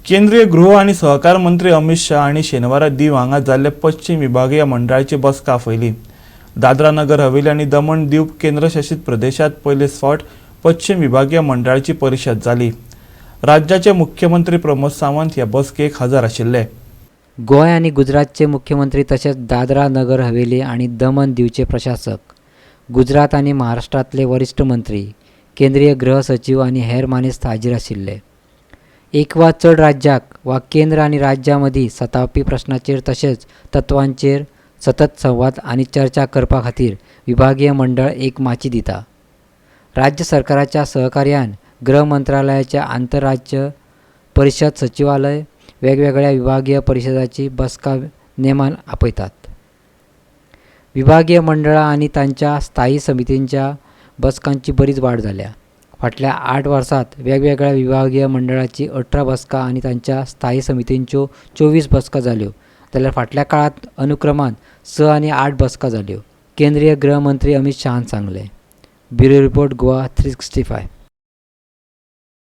केंद्रीय गृह आनी सहकार मंत्री अमित शाह हांणी शेनवारा दीव हांगा जाल्ले पश्चिम विभागीय मंडळाची बसका आपयली. दादरा नगर हवेली आनी दमण दीव केंद्रशासीत प्रदेशात पयलेच फावट पश्चिम विभागीय मंडळाची परिशद जाली. राज्याचे मुख्यमंत्री प्रमोद सावंत ह्या बसकेक हजर आशिल्ले. गोंय आनी गुजरातचे मुख्यमंत्री तशेंच दादरा नगर हवेली आनी दमन दीवचे प्रशासक, गुजरात आनी महाराष्ट्रांतले वरिश्ठ मंत्री, केंद्रीय गृह सचीव आनी हेर मानेस्त हाजीर आशिल्ले. एक वा चड राज्याक वा केंद्र आनी राज्यां मदीं सतावपी प्रस्नाचेर तशेंच तत्वांचेर सतत संवाद आनी चर्चा करपा खातीर विभागीय मंडळ एक माची दिता. राज्य सरकाराच्या सहकार्यान गृह मंत्रालयाच्या आंतरराज्य परिशद सचिवालय वेगवेगळ्या विभागीय परिशदाची बसका नेमान आपयतात. विभागीय मंडळां आनी तांच्या स्थायी समितींच्या बसकांची बरीच वाड जाल्या. फाटल्या 8 वर्सांत वेगवेगळ्या विभागीय मंडळाची 18 बसका आनी तांच्या स्थायी समितींच्यो 24 बसका जाल्यो, जाल्यार फाटल्या काळांत अनुक्रमान 6 आनी 8 बसका जाल्यो, केंद्रीय गृहमंत्री अमित शहान सांगलें. Bureau report, Goa 365.